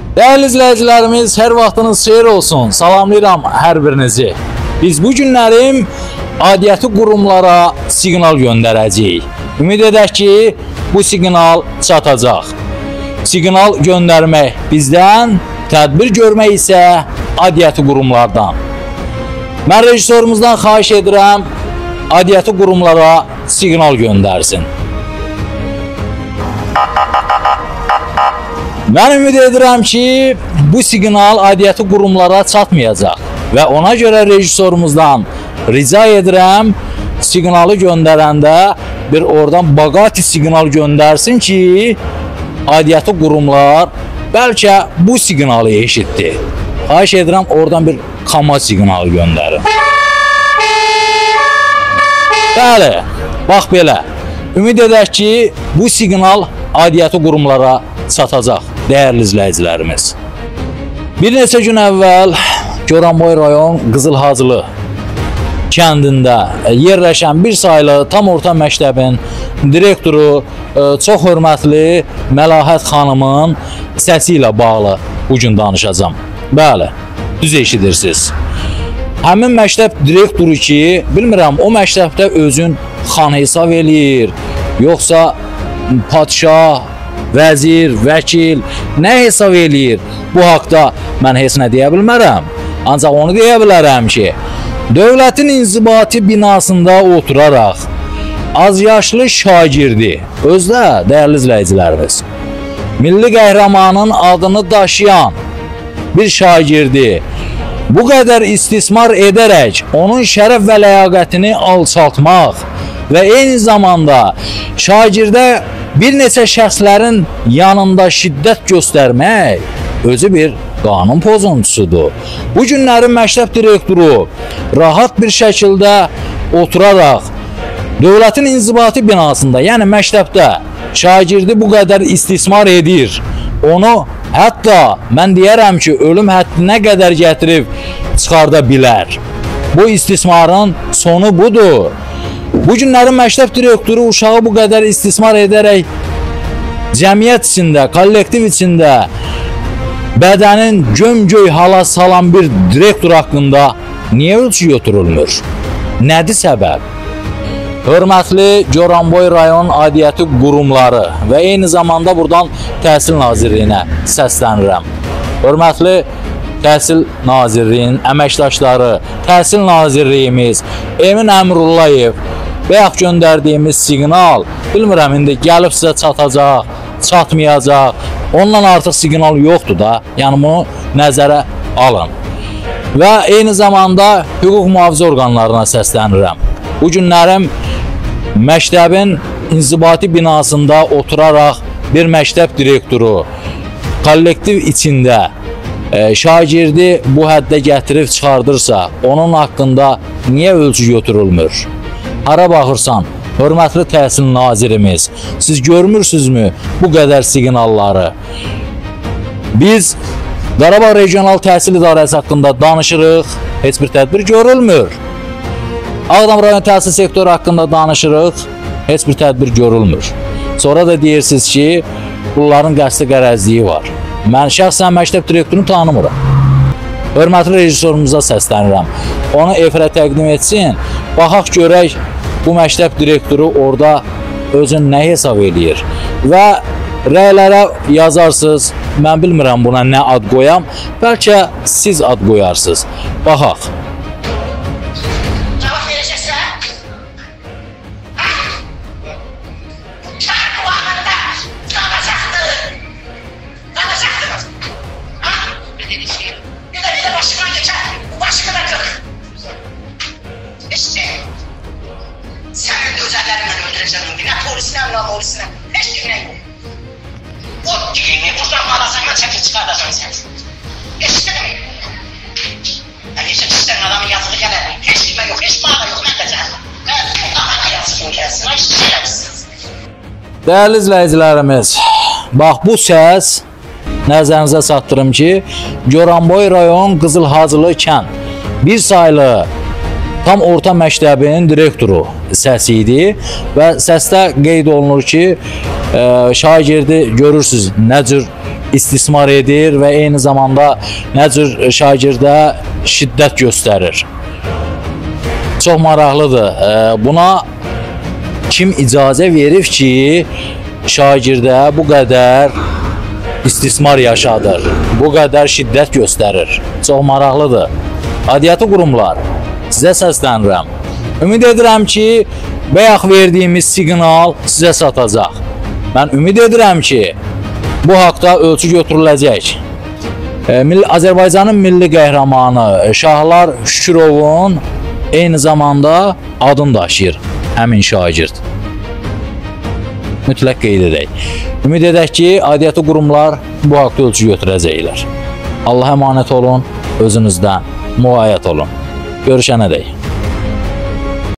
Dəyərli izləyicilərimiz, hər vaxtınız xeyir olsun. Salamlayıram hər birinizi. Biz bu günlərim aidiyyəti qurumlara siqnal göndərəcəyik. Ümid edək ki, bu siqnal çatacaq. Siqnal göndərmək bizdən, tədbir görmək isə aidiyyəti qurumlardan. Mən rejissorumuzdan xahiş edirəm, aidiyyəti qurumlara siqnal göndərsin. Mən ümid edirəm ki, bu siqnal aidiyyəti qurumlara çatmayacaq və ona görə rejissorumuzdan rica edirəm, siqnalı göndərəndə bir oradan baqati siqnal göndərsin ki, aidiyyəti qurumlar bəlkə bu siqnalı eşitdi. Xahiş edirəm, oradan bir kama siqnalı göndərin. Bəli, bax belə. Ümid edək ki, bu siqnal aidiyyəti qurumlara çatacaq, dəyərli izləyicilərimiz. Bir neçə gün əvvəl Goranboy rayon Qızılhacılı kəndində yerləşən bir saylı tam orta məktəbin direktoru çox hörmətli Məlahət xanımın səsi ilə bağlı bugün danışacağam. Bəli, düz eşidirsiniz. Həmin məktəb direktoru ki, bilmirəm, o məktəbdə özün xan hesab eləyir, yoxsa padşah, vəzir, vəkil nə hesab eləyir? Bu haqda mən heç nə deyə bilmərəm. Ancaq onu deyə bilərəm ki, dövlətin inzibati binasında oturaraq azyaşlı şagirdi, özdə dəyərli izləyicilərimiz, milli qəhrəmanın adını daşıyan bir şagirdi bu qədər istismar edərək onun şərəf və ləyaqətini alçaltmaq və eyni zamanda şagirdə bir neçə şəxslərin yanında şiddət göstərmək özü bir qanun pozuntusudur. Bu günlərin məktəb direktoru rahat bir şəkildə oturaraq dövlətin inzibati binasında, yəni məktəbdə şagirdi bu qədər istismar edir. Onu hətta mən deyərəm ki, ölüm həddinə qədər gətirib çıxarda bilər. Bu istismarın sonu budur. Bu günlərin məktəb direktoru uşağı bu qədər istismar edərək cəmiyyət içində, kollektiv içində bədənin gömgöy hala salan bir direktor haqqında niyə ölçü götürülmür? Nədir səbəb? Hörmətli Goranboy rayon aidiyyəti qurumları və eyni zamanda buradan Təhsil Nazirliyinə səslənirəm. Hörmətli Təhsil Nazirliyinin əməkdaşları, Təhsil Nazirliyimiz Emin Əmrullayev, bayaq göndərdiyimiz siqnal, bilmirəm indi gəlib sizə çatacaq, çatmayacaq, ondan artıq siqnal yoxdur da, yəni bunu nəzərə alın. Və eyni zamanda hüquq mühafizə orqanlarına səslənirəm. Bu günlərim məktəbin inzibati binasında oturaraq bir məktəb direktoru kollektiv içində şagirdi bu həddə gətirib çıxardırsa, onun haqqında niyə ölçü götürülmür? Hara baxırsan, hörmətli Təhsil Nazirimiz, siz görmürsünüzmü bu qədər siqnalları? Biz Qarabağ Regional Təhsil İdarəsi haqqında danışırıq, heç bir tədbir görülmür. Ağdam rayon təhsil sektoru haqqında danışırıq, heç bir tədbir görülmür. Sonra da deyirsiniz ki, bunların qəsdi qərəzliyi var. Mən şəxsən məktəb direktorunu tanımıram. Hörmətli rejissorumuza səslənirəm. Onu efirə təqdim etsin. Baxaq görək bu məktəb direktoru orada özün nə hesab eləyir. Və rəylərə yazarsınız, mən bilmirəm buna nə ad qoyam, bəlkə siz ad qoyarsınız. Baxaq. O dilini buradan alacağına çəkir çıxardacağım sən. Eşitdin mi? Heç işdən adamın yazığı gələr. Heç kimə yox, heç bana yox, mən də gəlməm. Daha yazığın gəlsin, ay şərəfsiz. Dəyərli izləyicilərimiz, bax bu səs nəzərinizə çatdırım ki, Goranboy rayon Qızılhacılı kənd bir saylı tam orta məktəbinin direktoru səsi idi və səsdə qeyd olunur ki, şagirdi görürsünüz nə cür istismar edir və eyni zamanda nə cür şagirdə şiddət göstərir. Çox maraqlıdır. Buna kim icazə verib ki, şagirdə bu qədər istismar yaşadır, bu qədər şiddət göstərir? Çox maraqlıdır. Aidiyyatı qurumlar, sizə səslənirəm. Ümid edirəm ki, bayaq verdiyimiz siqnal sizə çatacaq. Mən ümid edirəm ki, bu haqda ölçü götürüləcək. Azərbaycanın milli qəhrəmanı Şahlar Şükürovun eyni zamanda adını daşıyır həmin şagird. Mütləq qeyd edək. Ümid edək ki, aidiyyatı qurumlar bu haqda ölçü götürəcəklər. Allaha əmanət olun, özünüzdən müğayət olun. Görüşənədək.